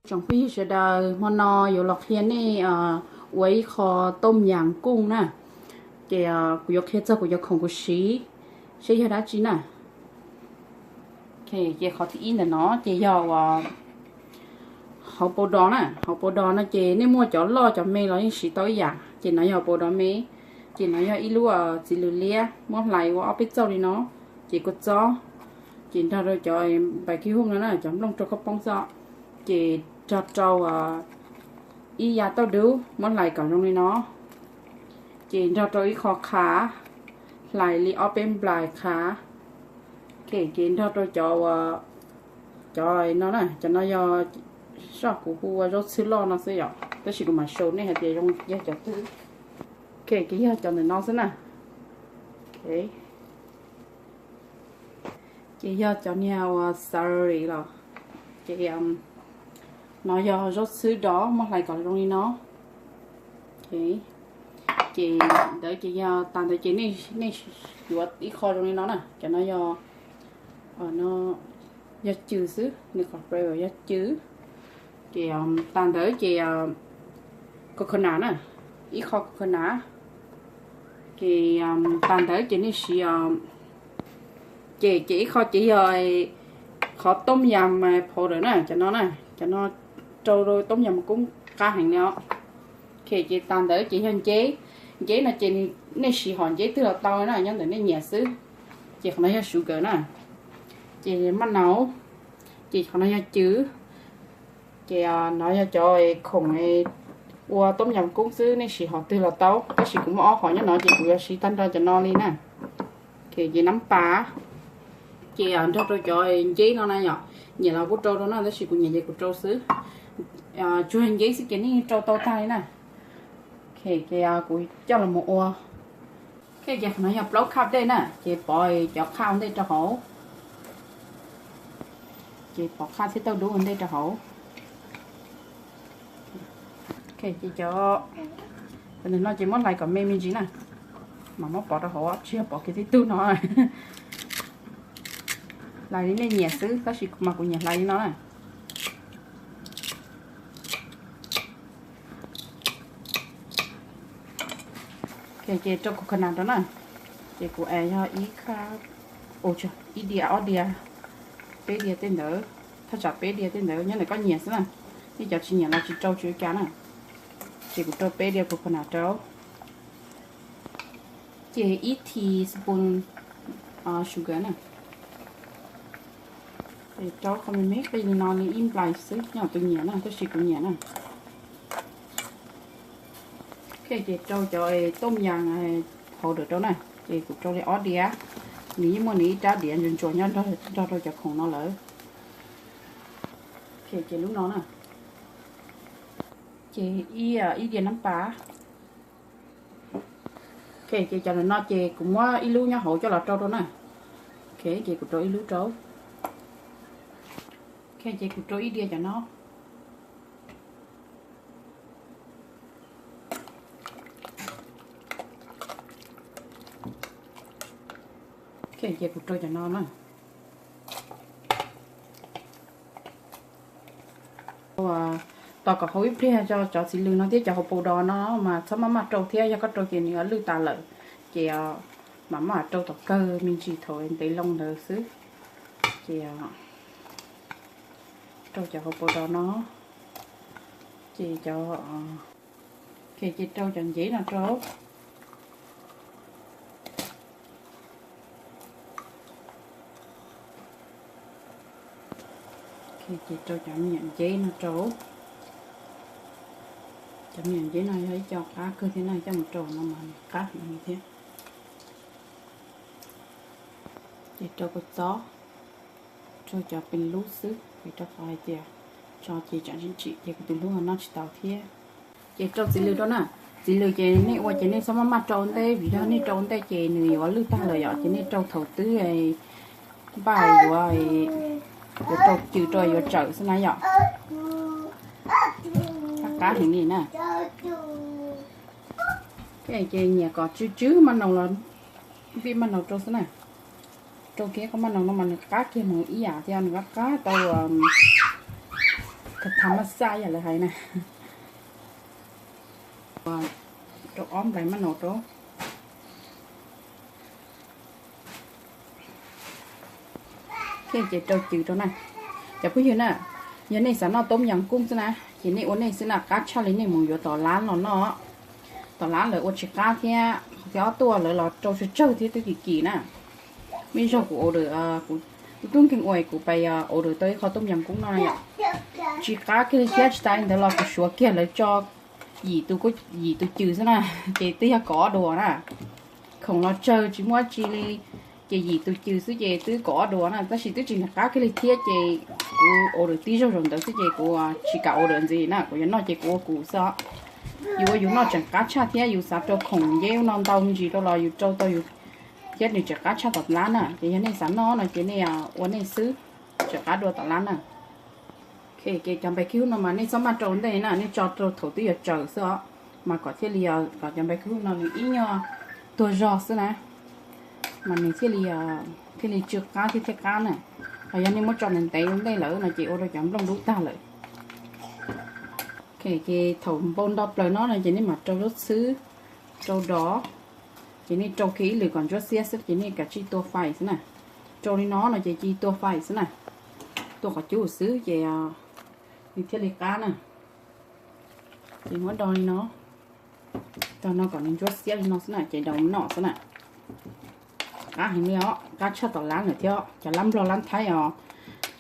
Tsoom phooj ywg sawv daws, hmo no yuav los qhia nej ua ib qho tooj yam kuj na. Ces kuv yuav qhia txog kuv cov khoom kuv siv, seb yog dab tsi na. Ces qhov thib ib ntawm no ces yog uas hauv paus dos na. Hauv paus dos no ces nej muaj cov loj cov me los yeej siv tau ib yam. Ces no yog paus dos me, ces no yog ib lub txiv lws liab muab hlais ua ob peb txauj li no, ces kua txob, ces nrog rau cov npais kib huj no na, cov nplooj rau khaub poob xwb, ces nrog rau ib yav tauj dub muab hlais kom zoo li no, ces nrog rau ib qho qhav, hlais li ob peb nplais qhav, ces nrog rau cov uas, cov no na, cov no yog, soj kuv hu ua zaub txhwb loj no xwb yom, tab sis kuv mam show nej hais tias yog cov twg. Ces yog cov ntawm no xwb na. Ces yog cov niag uas celery los, ces no yog zaub txhwb dov muab hlais kom zoo li no. Ces ntawd ces yog tas ntawd ces nej yuav ib qho zoo li no na, cov no yog, yog cws xwb, nws qhov flavor yog cws. Ces tas ntawd ces coconut na, ib qho coconut. Ces tas ntawd ces nej siv, ces ces ib qho ces yog qhov tooj yam powder na, cov no na, cov no rau tooj yam kub qab heev li os. Ces tas ntawd ces yog nceb. Nceb no ces nej siv hom nceb twg los tau na, nyob ntawm nej nyiam xwb. Ces qhov no yog sugar na. Ces maj nau, ces qhov no yog cws. Ces no yog cov khoom ua tooj yam kub xwb, nej siv hom twg los tau, tab sis kuv muaj ob hom nyob no ces kuv yuav siv tag nrho cov no li na. Ces nab pas, ces nrog rau cov nceb no na yom, nyiam los kuj rau rau na, tab sis kuv nyiam ces kuv rau xwb. Tsuas nceb xwb ces nej rau tau tag li na. Ces kuv coj los mus ua. Ces qhov no yog plaub khab dej na, ces pov cov khab ua ntej rau hauv. Ces pov khab thiab tauj dub ua ntej rau hauv. Ces cov, cov ntawm no ces muab hlais kom me me ntsis na, mas muab pov rau hauv, tsis yog pov kiag tib tug no. Hlais li nej nyiam xwb, tab sis mas kuv nyiam hlais li no na. Ces rau coconut rau na, ces kuv add yog ib khab, ib diav ob diav, peb diav tej ntawd, thaj tsam peb diav tej ntawd, nyob ntawm koj nyiam xwb na. Nej cov tsis nyiam los tsis rau tsis ua cas na. Ces kuv rau peb diav coconut rau. Ces ib teaspoon sugar na. Ces rau qhov me me qij li no li ib nplais xwb, nyob tus nyiam na, tab sis kuv nyiam na. Ces rau cov tooj yam powder rau na, ces kuv rau li ob diav, nws yeej muaj nws ib rab diav ntsuas ntsuas nyob nrog rau cov khoom no lawm. Ces lub no na, ces ib diav nab pas. Ces cov ntawm no ces kuv muab ib lub nyob hauv coj los rau rau na. Ces kuv rau ib lub rau. Ces kuv rau ib diav cov no. Ces kuv rau cov no na. Tos kom hau ib pliag, cov txiv lws no thiab cov hauv paus dos no mas txhob maj maj rau thiab, yog koj rau ces nws yuav lwj tas lawm. Ces mam maj rau tom kawg me ntsis thaum ntev loo ntawd xwb. Ces rau cov hauv paus dos no, ces cov, ces rau cov nceb no rau. Ces rau cov me nyuam nceb no rau. Cov me nyuam nceb no yog ib co qab kawg thiab na, coj mus rau no mas qab heev li thiab. Ces rau kua txob, rau cov pees lub xwb, vim rau qhov hais tias Tso ces tsam tsis tsim ces kuv tus hlub ho noj tsis tau thiab. Ces rau txiv lws rau na. Txiv lws ces nej ua ces nej txhob maj maj rau ntej, vim yog nej rau ntej ces nws yuav lwj tag lawm yom, ces nej rau thaum twb npaj yuav, yuav rau cws rau yuav tsawm xwb na yom. Qab qab heev li na. Ces nyiam kom tsw tsw maj naus los, vij maj naus rau xwb na. Rau kiag qhov maj naus no mas nws qab kiag mus ib yam thiab, nws qab qab tau kha tham maj xaj yam lawv hais na. Rau ob nplais maj naus rau. Ces rau cws rau na. Cov phooj ywg na, yog nej xav noj toob yas koob xwb na, ces nej ua nej xwb na, qab tshaj li nej mus yuav tom lab los noj. Tom lab lawv ua tsis qab thiab, qhov thib ob tuaj lawv los rau tsawg tsawg thiab twb kim kim na. Muaj ib zaug kuv order, kuv tub nkeeg ua kuv pais order tau ib qho toob yas koob noj yom. Tsis qab kiag li thiab, tsis tas li ntawd los kuv suav kiag lawv tso yim tus, yim tus cws xwb na, ces twb yog kaum ob duas na. Khoom los tsawg tsis muaj dab tsi li, ces yim tus cws xwb ces twb kaum ob duas na, tab sis twb tsis nco qab kiag li thiab ces kuv order tib zaug zaum ntawd xwb ces kuv tsis kam order ntxiv na, kuv yuav noj ces kuv ua kuv xwb. Yus ua yus noj tseem qab tshaj thiab, yus xav rau khoom nceb no ntau me ntsis rau los yus rau tau yus thiab nws tseem qab tshaj tom lab na. Ces yog nej xav noj no ces nej ua nej xwb, tseem qab dua tom lab na. Ces cov npais khib hwb no mas nej txhob maj rau ntej na, nej tso rau thaum twb yuav tsawm xwb os, mas kom thiaj li, kom cov npais khib hwb no nws ib nyuag tuag zog xwb na, mas nws thiaj li, thiaj li tsw qab thiab thiaj qab na. Ho yog nej muab tso ntev ntev ua ntej lawm no ces ua rau cov nplooj dub tag lawm. Ces thaum npau nto plaws no no ces nej mam rau zaub txhwb, rau dov, ces nej rau kiag ib lwm kom ntsuab xiab xwb ces nej kav tsij tua fais xwb na. Rau li no no ces cia tua fais xwb na, tua qhov cub xwb ces nws thiaj li qab na. Ces muab do li no, do no kom nws ntsuab xiab li no xwb na ces daus noj xwb na. Qab heev li os, qab tshaj tom lab lawm thiab. Cov lab Nplog lab Thaib os,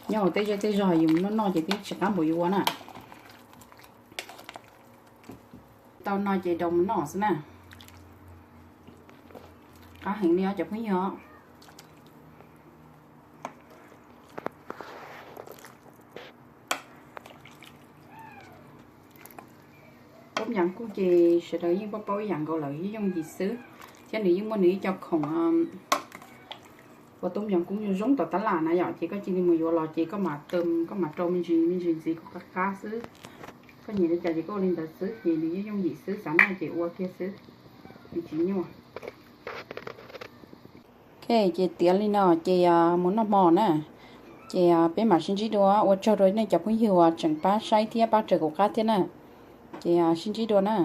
nyob ua tej zej tej zog yus noj noj ces twb tsis qab npaum yus ua na. Tau no ces daus mus noj xwb na. Qab heev li os cov phooj ywg os. Toob yas koob ces sawv daws yeej paub paub ib yam nkaus lawm, yeej yooj yim xwb, thiab nws yeej muaj nws ib co khoom ua toob yas koob zoo zoo tom tab lam na yom, ces koj cia li mus yuav los ces koj mam, koj mam rau me ntsis me ntsis ntxiv kom qab qab xwb. Koj nyiam li cas ces koj ua li ntawd xwb, ces nws yeej yooj yim xwb, xav noj ces ua kiag xwb, nws tsis nyuaj. Ok, ces tiav li no ces mus noj hmo na. Ces peb mam sib ntsib dua, ua tsaug rau nej cov phooj ywg uas tseem pab saib thiab pab raws kuv qab thiab na. Ces sib ntsib dua na.